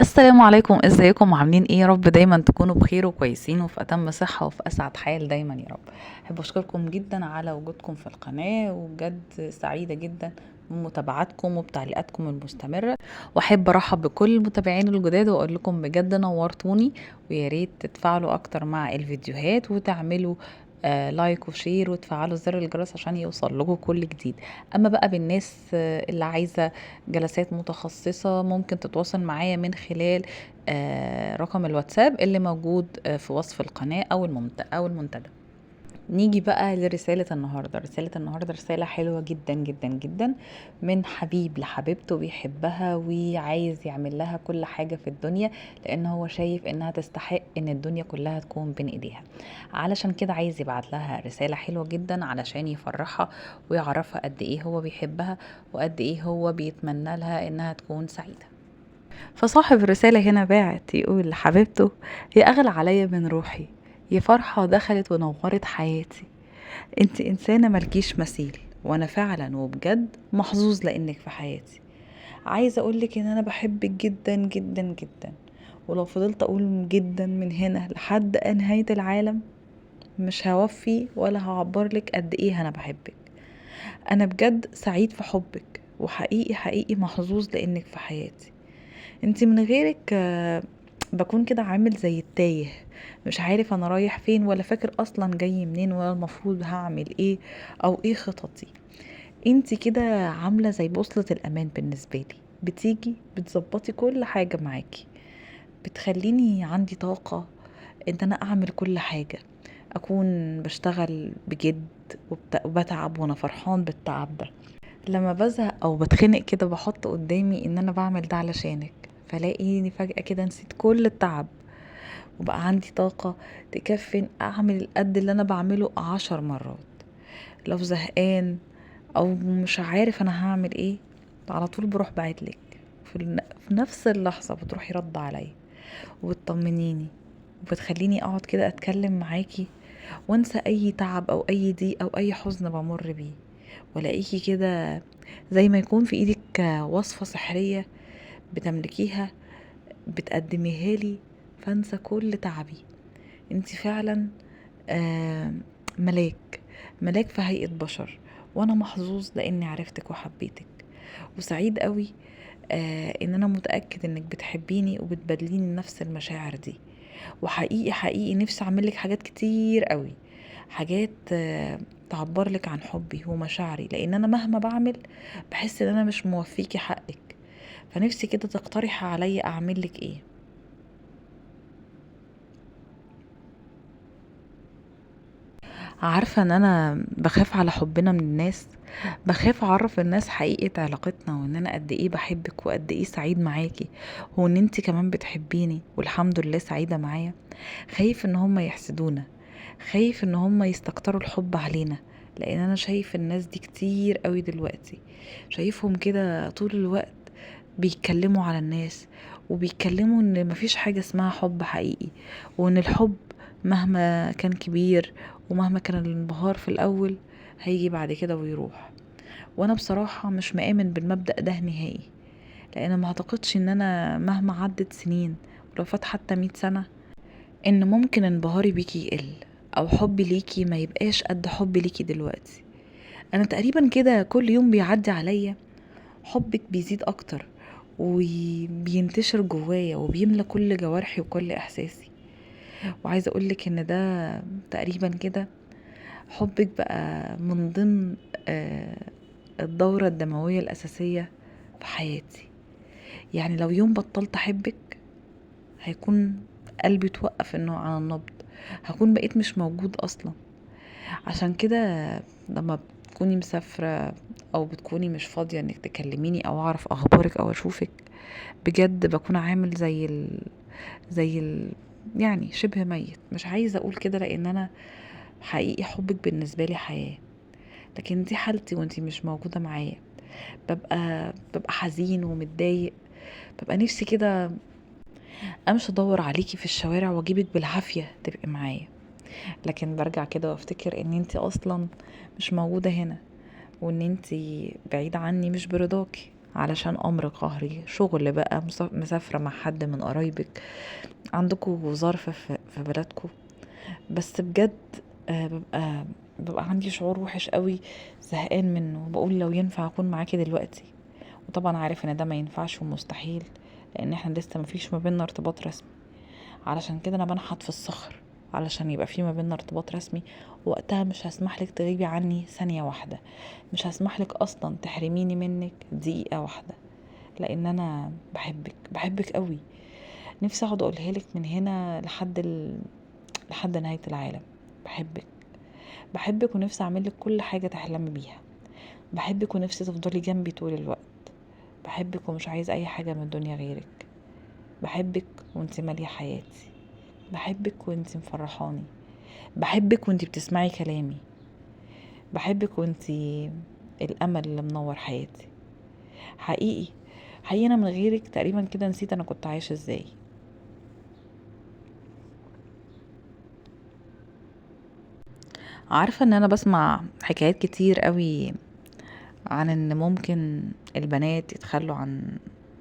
السلام عليكم، ازيكم؟ عاملين ايه؟ يا رب دايما تكونوا بخير وكويسين وفي اتم صحة وفي اسعد حال دايما يا رب. احب اشكركم جدا على وجودكم في القناة، وبجد سعيدة جدا بمتابعتكم وبتعليقاتكم المستمرة، واحب ارحب بكل المتابعين الجداد واقول لكم بجد نورتوني، ويا ريت تتفاعلوا اكتر مع الفيديوهات وتعملوا like و share وتفعلوا زر الجرس عشان يوصل لكم كل جديد. اما بقى بالناس اللي عايزه جلسات متخصصه ممكن تتواصل معايا من خلال رقم الواتساب اللي موجود في وصف القناه او المنتدى. نيجي بقى لرسالة النهاردة. رسالة النهاردة رسالة حلوة جدا جدا جدا من حبيب لحبيبته بيحبها وعايز يعمل لها كل حاجة في الدنيا، لأن هو شايف إنها تستحق إن الدنيا كلها تكون بين إيديها. علشان كده عايز يبعت لها رسالة حلوة جدا علشان يفرحها ويعرفها قد إيه هو بيحبها وقد إيه هو بيتمنى لها إنها تكون سعيدة. فصاحب الرسالة هنا باعت يقول لحبيبته: يا أغلى عليا من روحي، يا فرحة دخلت ونورت حياتي، انت انسانة ملكيش مثيل، وانا فعلا وبجد محظوظ لانك في حياتي. عايزة اقولك ان انا بحبك جدا جدا جدا، ولو فضلت اقول جدا من هنا لحد نهاية العالم مش هوفي ولا هعبرلك قد ايه انا بحبك. انا بجد سعيد في حبك، وحقيقي حقيقي محظوظ لانك في حياتي. انت من غيرك بكون كده عامل زي التايه، مش عارف انا رايح فين ولا فاكر اصلا جاي منين ولا المفروض هعمل ايه او ايه خططي. انت كده عامله زي بوصله الامان بالنسبه لي، بتيجي بتظبطي كل حاجه معاكي، بتخليني عندي طاقه ان انا اعمل كل حاجه، اكون بشتغل بجد وبتعب وانا فرحان بالتعب ده. لما بزهق او بتخنق كده بحط قدامي ان انا بعمل ده علشانك، فلاقيني فجأة كده نسيت كل التعب وبقى عندي طاقة تكفي اعمل القد اللي انا بعمله 10 مرات. لو زهقان او مش عارف انا هعمل ايه على طول بروح بعتلك، في نفس اللحظة بتروحي رد عليا وبتطمنيني وبتخليني اقعد كده اتكلم معاكي وانسى اي تعب او اي ضيق او اي حزن بمر بيه، والاقيكي كده زي ما يكون في ايدك وصفة سحرية بتملكيها بتقدميها لي، فانسى كل تعبي. انت فعلا ملاك، ملاك في هيئة بشر، وانا محظوظ لاني عرفتك وحبيتك، وسعيد قوي ان انا متأكد انك بتحبيني وبتبادليني نفس المشاعر دي. وحقيقي حقيقي نفسي اعملك حاجات كتير قوي، حاجات تعبرلك عن حبي ومشاعري، لان انا مهما بعمل بحس ان انا مش موفيكي حقك. فنفسي كده تقترحي عليا اعملك ايه. عارفة ان انا بخاف على حبنا من الناس، بخاف اعرف الناس حقيقة علاقتنا وان انا قد ايه بحبك وقد ايه سعيد معاكي وان انتي كمان بتحبيني والحمد لله سعيدة معايا. خايف ان هم يحسدونا، خايف ان هم يستكتروا الحب علينا، لان انا شايف الناس دي كتير قوي دلوقتي، شايفهم كده طول الوقت بيتكلموا على الناس وبيتكلموا ان مفيش حاجة اسمها حب حقيقي، وان الحب مهما كان كبير ومهما كان الانبهار في الاول هيجي بعد كده ويروح. وانا بصراحة مش مآمن بالمبدأ ده نهائي، لان ما اعتقدش ان انا مهما عدت سنين ولو فات حتى 100 سنة ان ممكن انبهاري بيكي يقل او حبي ليكي ما يبقاش قد حبي ليكي دلوقتي. انا تقريبا كده كل يوم بيعدي عليا حبك بيزيد اكتر وبينتشر جوايا وبيملى كل جوارحي وكل احساسي. وعايزه اقولك ان ده تقريبا كده حبك بقى من ضمن الدورة الدموية الأساسية في حياتي. يعني لو يوم بطلت أحبك هيكون قلبي توقف انه على النبض، هكون بقيت مش موجود أصلا. عشان كده لما بتكوني مسافرة أو بتكوني مش فاضية انك تكلميني أو أعرف أخبارك أو أشوفك، بجد بكون عامل زي ال يعني شبه ميت. مش عايزة أقول كده لأن أنا حقيقي حبك بالنسبة لي حياة، لكن دي حالتي وانتي مش موجودة معايا. ببقى حزين ومتضايق، ببقى نفسي كده امشي ادور عليكي في الشوارع واجيبك بالعافية تبقي معايا، لكن برجع كده وافتكر ان انتي اصلا مش موجودة هنا وان انتي بعيدة عني مش برضاكي، علشان امر قهري، شغل بقى، مسافرة مع حد من قرايبك، عندكوا ظرف في بلدكوا. بس بجد ببقى عندي شعور وحش قوي، زهقان منه، بقول لو ينفع اكون معاكي دلوقتي. وطبعا عارف ان ده ما ينفعش ومستحيل، لان احنا لسه ما فيش ما بيننا ارتباط رسمي. علشان كده انا بنحت في الصخر علشان يبقى في ما بيننا ارتباط رسمي. وقتها مش هسمح لك تغيبي عني ثانية واحدة، مش هسمح لك اصلا تحرميني منك دقيقة واحدة، لان انا بحبك، بحبك قوي. نفسي اقعد اقولها لك من هنا لحد نهاية العالم. بحبك، بحبك، ونفسي اعمل لك كل حاجة تحلمي بيها. بحبك ونفسي تفضلي جنبي طول الوقت. بحبك ومش عايزة اي حاجة من الدنيا غيرك. بحبك وانتي مالية حياتي. بحبك وانتي مفرحاني. بحبك وانتي بتسمعي كلامي. بحبك وانتي الامل اللي منور حياتي. حقيقي حقيقي انا من غيرك تقريبا كده نسيت انا كنت عايشة ازاي. عارفة ان انا بسمع حكايات كتير قوي عن ان ممكن البنات يتخلوا عن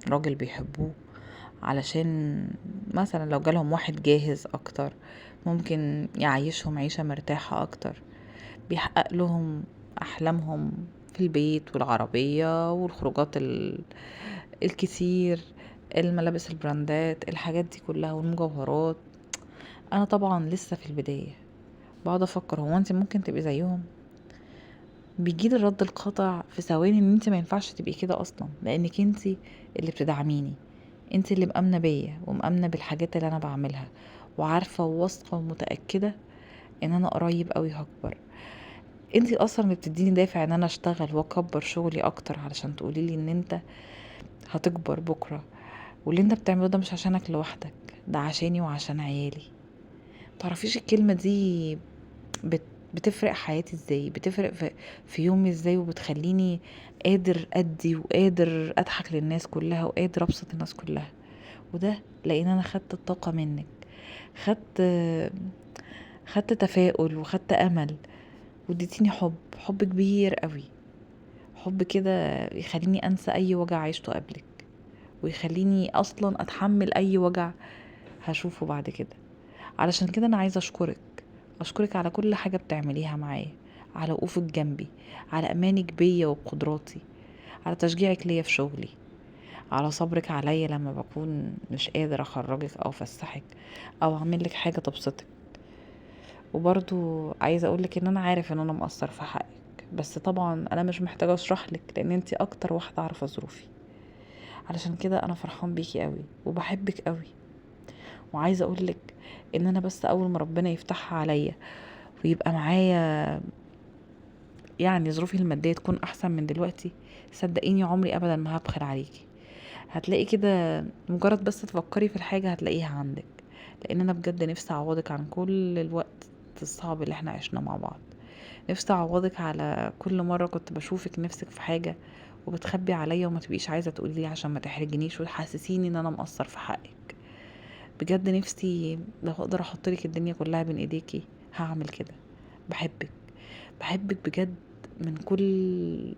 راجل بيحبوه علشان مثلا لو جالهم واحد جاهز اكتر ممكن يعيشهم عيشة مرتاحة اكتر، بيحقق لهم احلامهم في البيت والعربية والخروجات الكتير، الملابس البراندات، الحاجات دي كلها والمجوهرات. انا طبعا لسه في البداية بقعد افكر هو انت ممكن تبقي زيهم؟ بيجيلي الرد القاطع في ثواني ان انت ما ينفعش تبقي كده اصلا، لانك انت اللي بتدعميني، انت اللي مأمنة بيا ومأمنة بالحاجات اللي انا بعملها، وعارفة وواثقة ومتأكدة ان انا قريب قوي هكبر. انت اصلا اللي بتديني دافع ان انا اشتغل واكبر شغلي اكتر علشان تقولي لي ان انت هتكبر بكرة، واللي انت بتعمله ده مش عشانك لوحدك، ده عشاني وعشان عيالي. تعرفيش الكلمة دي بتفرق حياتي ازاي، بتفرق في يومي ازاي، وبتخليني قادر ادي وقادر اضحك للناس كلها وقادر ابسط الناس كلها. وده لان انا خدت الطاقة منك، خدت تفاؤل وخدت امل، واديتيني حب، حب كبير قوي، حب كده يخليني انسى اي وجع عشته قبلك، ويخليني اصلا اتحمل اي وجع هشوفه بعد كده. علشان كده انا عايزه اشكرك، اشكرك على كل حاجه بتعمليها معايا، على وقوفك جنبي، على امانك بيا وبقدراتي، على تشجيعك ليا في شغلي، على صبرك عليا لما بكون مش قادر اخرجك او افسحك او اعمل لك حاجه تبسطك. وبرضو عايزه اقولك ان انا عارف ان انا مقصر في حقك، بس طبعا انا مش محتاجه اشرح لك لان انتي اكتر واحده عارفه ظروفي. علشان كده انا فرحان بيكي قوي وبحبك قوي، وعايزه اقولك ان انا بس اول ما ربنا يفتحها عليا ويبقى معايا ظروفي الماديه تكون احسن من دلوقتي، صدقيني عمري ابدا ما هبخل عليكي. هتلاقي كده مجرد بس تفكري في الحاجه هتلاقيها عندك، لان انا بجد نفسي اعوضك عن كل الوقت الصعب اللي احنا عشناه مع بعض. نفسي اعوضك على كل مره كنت بشوفك نفسك في حاجه وبتخبي عليا وما تبقيش عايزه تقولي لي عشان ما تحرجنيش وتحسسيني ان انا مقصر في حقك. بجد نفسي لو اقدر احط لك الدنيا كلها بين ايديكي هعمل كده. بحبك، بحبك بجد من كل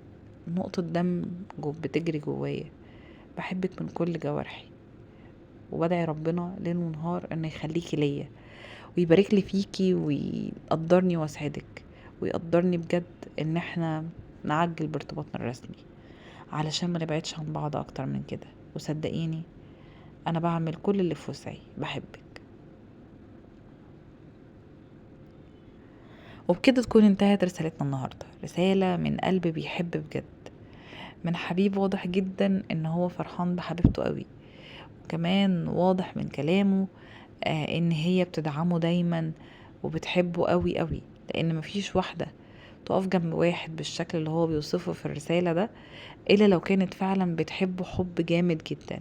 نقطة دم بتجري جوايا، بحبك من كل جوارحي، وبدعي ربنا ليل ونهار انه يخليكي ليا ويبارك لي فيكي ويقدرني واسعدك، ويقدرني بجد ان احنا نعجل بارتباطنا الرسمي علشان ما نبعدش عن بعض اكتر من كده. وصدقيني انا بعمل كل اللي في وسعي، بحبك. وبكده تكون انتهت رسالتنا النهاردة، رسالة من قلب بيحب بجد، من حبيب واضح جدا ان هو فرحان بحبيبته قوي، وكمان واضح من كلامه ان هي بتدعمه دايما وبتحبه قوي قوي، لان مفيش واحدة تقف جنب واحد بالشكل اللي هو بيوصفه في الرسالة ده الا لو كانت فعلا بتحبه حب جامد جدا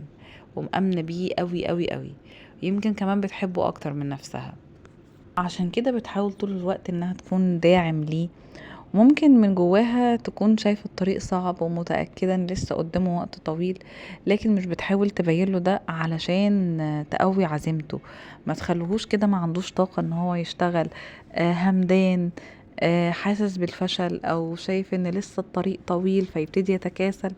ومأمنة بيه قوي قوي قوي، يمكن كمان بتحبه اكتر من نفسها. عشان كده بتحاول طول الوقت انها تكون داعم ليه، ممكن من جواها تكون شايفة الطريق صعب ومتأكدة ان لسه قدامه وقت طويل، لكن مش بتحاول تبين له ده علشان تقوي عزيمته، ما تخليهوش كده ما عندوش طاقة ان هو يشتغل، همدان، حاسس بالفشل او شايف ان لسه الطريق طويل فيبتدي يتكاسل.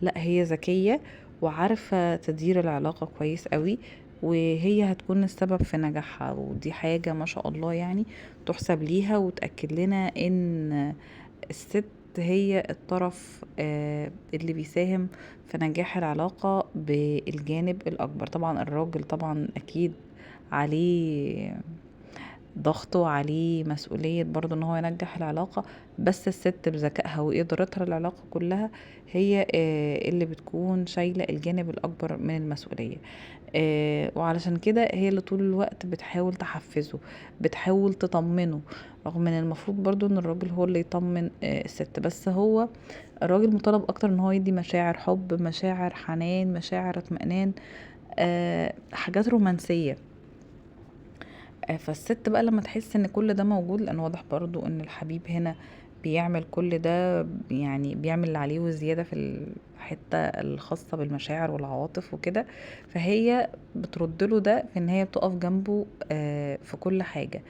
لا، هي ذكية وعارفة تدير العلاقة كويس قوي، وهي هتكون السبب في نجاحها، ودي حاجة ما شاء الله يعني تحسب ليها، وتأكد لنا ان الست هي الطرف اللي بيساهم في نجاح العلاقة بالجانب الأكبر. طبعا الراجل طبعا أكيد عليه ضغط وعليه مسؤولية برضو ان هو ينجح العلاقة، بس الست بذكائها وإدارتها للعلاقة كلها هي اللي بتكون شايلة الجانب الأكبر من المسؤولية، وعلشان كده هي اللي طول الوقت بتحاول تحفزه، بتحاول تطمنه، رغم ان المفروض برضو ان الراجل هو اللي يطمن الست، بس هو الراجل مطالب اكتر ان هو يدي مشاعر حب، مشاعر حنان، مشاعر اطمئنان، حاجات رومانسية. فالست بقى لما تحس ان كل ده موجود، لان واضح برضو ان الحبيب هنا بيعمل كل ده، يعني بيعمل اللي عليه وزيادة في الحتة الخاصة بالمشاعر والعواطف وكده، فهي بترد له ده في ان هي بتقف جنبه في كل حاجة،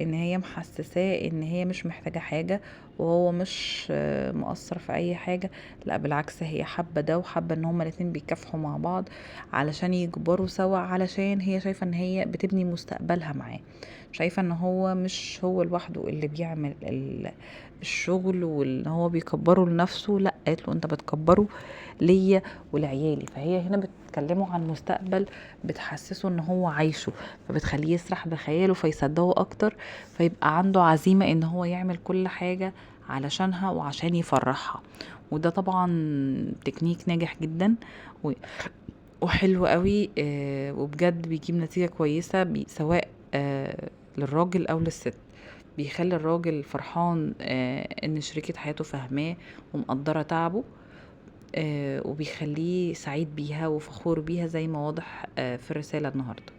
ان هي محسساه ان هي مش محتاجة حاجة وهو مش مقصر في اي حاجة، لا بالعكس هي حابة ده وحابة ان هما الاتنين بيكافحوا مع بعض علشان يكبروا سوا، علشان هي شايفة ان هي بتبني مستقبلها معاه، شايفة ان هو مش هو لوحده اللي بيعمل الشغل وان هو بيكبره لنفسه، لا قالت له انت بتكبره ليا ولعيالي. فهي هنا بتكلمه عن مستقبل، بتحسسه ان هو عايشه، فبتخليه يسرح بخياله فيصدقه اكتر، فيبقى عنده عزيمة ان هو يعمل كل حاجة علشانها وعشان يفرحها. وده طبعا تكنيك ناجح جدا وحلو قوي، وبجد بيجيب نتيجة كويسة سواء للراجل او للست. بيخلي الراجل فرحان ان شريكة حياته فاهماه ومقدرة تعبه، وبيخليه سعيد بيها وفخور بيها زي ما واضح في الرسالة النهاردة.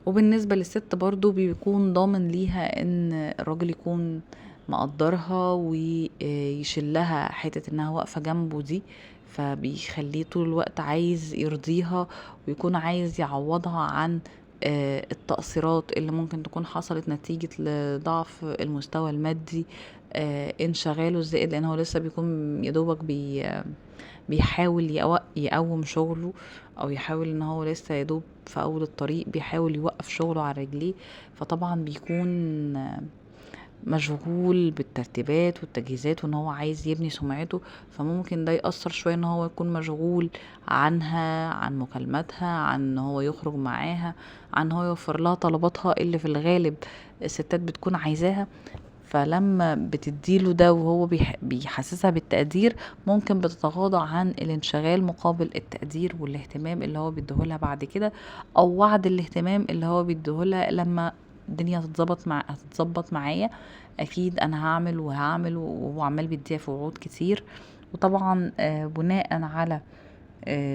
وبالنسبة للست برضو بيكون ضامن ليها ان الراجل يكون مقدرها ويشلها حتة انها واقفة جنبه دي، فبيخليه طول الوقت عايز يرضيها ويكون عايز يعوضها عن التقصيرات اللي ممكن تكون حصلت نتيجة لضعف المستوى المادي، انشغاله الزائد، لان هو لسه بيكون يدوبك بيحاول يقوم شغله، او يحاول ان هو لسه يدوب في اول الطريق، بيحاول يوقف شغله على رجليه، فطبعا بيكون مشغول بالترتيبات والتجهيزات وان هو عايز يبني سمعته، فممكن ده يأثر شوية ان هو يكون مشغول عنها، عن مكالماتها، عن ان هو يخرج معاها، عن ان هو يوفر لها طلباتها اللي في الغالب الستات بتكون عايزاها. فلما بتديله ده وهو بيحسسها بالتقدير، ممكن بتتغاضى عن الانشغال مقابل التقدير والاهتمام اللي هو بيديهولها بعد كده، او وعد الاهتمام اللي هو بيديهولها لما الدنيا هتتظبط معايا، اكيد انا هعمل وهعمل، وهو عمال بيديها في وعود كتير. وطبعا بناء على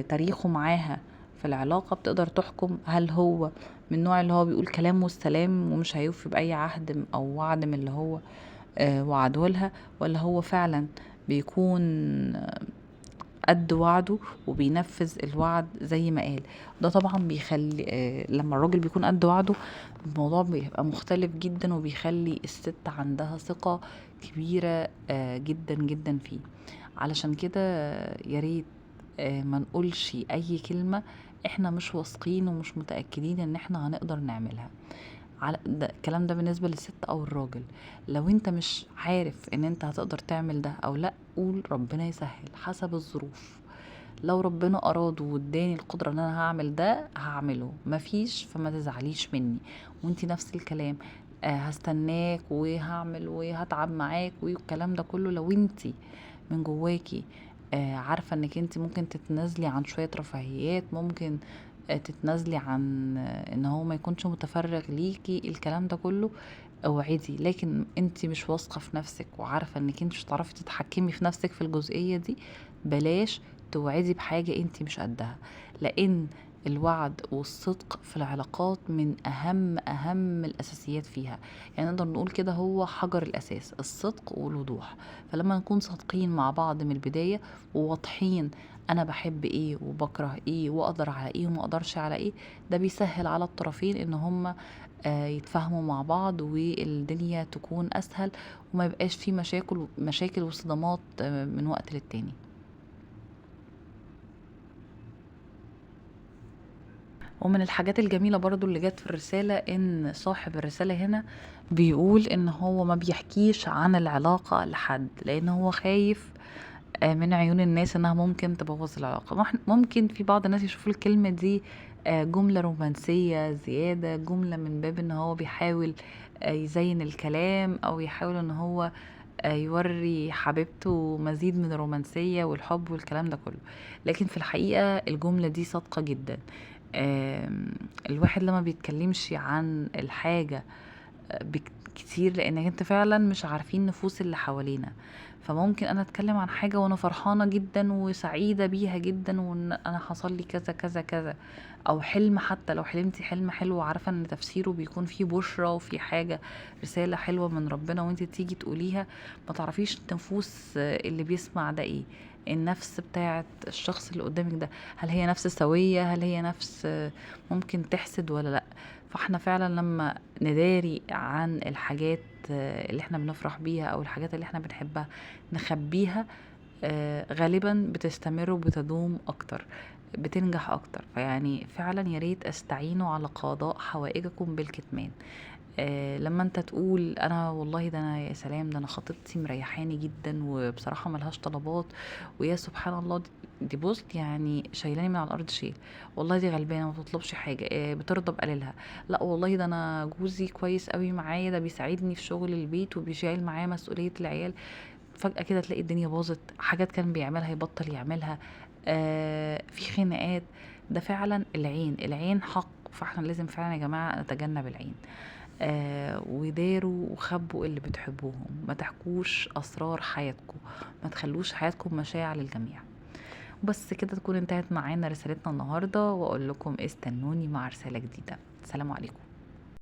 تاريخه معاها في العلاقة بتقدر تحكم هل هو من النوع اللي هو بيقول كلام والسلام ومش هيوفي بأي عهد او وعد من اللي هو وعده لها، ولا هو فعلا بيكون قد وعده وبينفذ الوعد زي ما قال. ده طبعا بيخلي لما الراجل بيكون قد وعده الموضوع بيبقى مختلف جدا، وبيخلي الست عندها ثقة كبيرة جدا جدا فيه. علشان كده يا ريت ما نقولش اي كلمة احنا مش واثقين ومش متأكدين ان احنا هنقدر نعملها. على ده الكلام ده بالنسبة للست او الراجل، لو انت مش عارف ان انت هتقدر تعمل ده او لا، قول ربنا يسهل حسب الظروف، لو ربنا اراد واداني القدرة ان انا هعمل ده هعمله، مفيش فما تزعليش مني. وانتي نفس الكلام، هستناك وهعمل وهتعب معاك والكلام ده كله. لو انتي من جواكي عارفة انك انتي ممكن تتنازلي عن شوية رفاهيات، ممكن تتنازلي عن ان هو ما يكونش متفرغ ليكي، الكلام ده كله اوعدي. لكن انتي مش واثقة في نفسك وعارفة انك انتي مش هتعرفي تتحكمي في نفسك في الجزئية دي، بلاش توعدي بحاجة انتي مش قدها، لان الوعد والصدق في العلاقات من أهم الأساسيات فيها، يعني نقدر نقول كده هو حجر الأساس، الصدق والوضوح. فلما نكون صادقين مع بعض من البداية وواضحين أنا بحب إيه وبكره إيه وأقدر على إيه وما أقدرش على إيه، ده بيسهل على الطرفين إن هم يتفاهموا مع بعض والدنيا تكون أسهل وما يبقاش في مشاكل وصدمات من وقت للتاني. ومن الحاجات الجميلة برضو اللي جت في الرسالة إن صاحب الرسالة هنا بيقول إن هو ما بيحكيش عن العلاقة لحد، لأن هو خايف من عيون الناس إنها ممكن تبوظ العلاقة. ممكن في بعض الناس يشوفوا الكلمة دي جملة رومانسية زيادة، جملة من باب إن هو بيحاول يزين الكلام أو يحاول إن هو يوري حبيبته مزيد من الرومانسية والحب والكلام ده كله، لكن في الحقيقة الجملة دي صادقة جدا. الواحد لما بيتكلمش عن الحاجة كتير، لانك انت فعلا مش عارفين نفوس اللي حوالينا، فممكن انا اتكلم عن حاجة وانا فرحانة جدا وسعيدة بيها جدا وان انا حصل لي كذا كذا كذا، او حلم، حتى لو حلمتي حلم حلو وعارفة ان تفسيره بيكون فيه بشرة وفي حاجة رسالة حلوة من ربنا، وانت تيجي تقوليها ما تعرفيش نفوس اللي بيسمع ده ايه، النفس بتاعت الشخص اللي قدامك ده، هل هي نفس سوية، هل هي نفس ممكن تحسد ولا لا. فاحنا فعلا لما نداري عن الحاجات اللي احنا بنفرح بيها او الحاجات اللي احنا بنحبها نخبيها، غالبا بتستمر وبتدوم اكتر، بتنجح اكتر. فيعني فعلا يا ريت استعينوا على قضاء حوائجكم بالكتمان. لما انت تقول انا والله ده انا يا سلام ده انا خطيبتي مريحاني جدا وبصراحة ملهاش طلبات، ويا سبحان الله دي بص يعني شايلاني من على الارض شيل، والله دي غلبانه ما بتطلبش حاجة، بترضى بقليلها، لا والله ده انا جوزي كويس قوي معايا، ده بيساعدني في شغل البيت وبيشيل معايا مسؤولية العيال. فجاة كده تلاقي الدنيا باظت، حاجات كان بيعملها يبطل يعملها، في خناقات. ده فعلا العين حق، فاحنا لازم فعلا يا جماعة نتجنب العين. وداروا وخبوا اللي بتحبوهم، ما تحكوش اسرار حياتكم، ما تخلوش حياتكم مشاع للجميع. وبس كده تكون انتهت معانا رسالتنا النهارده، واقول لكم استنوني مع رسالة جديدة. سلام عليكم.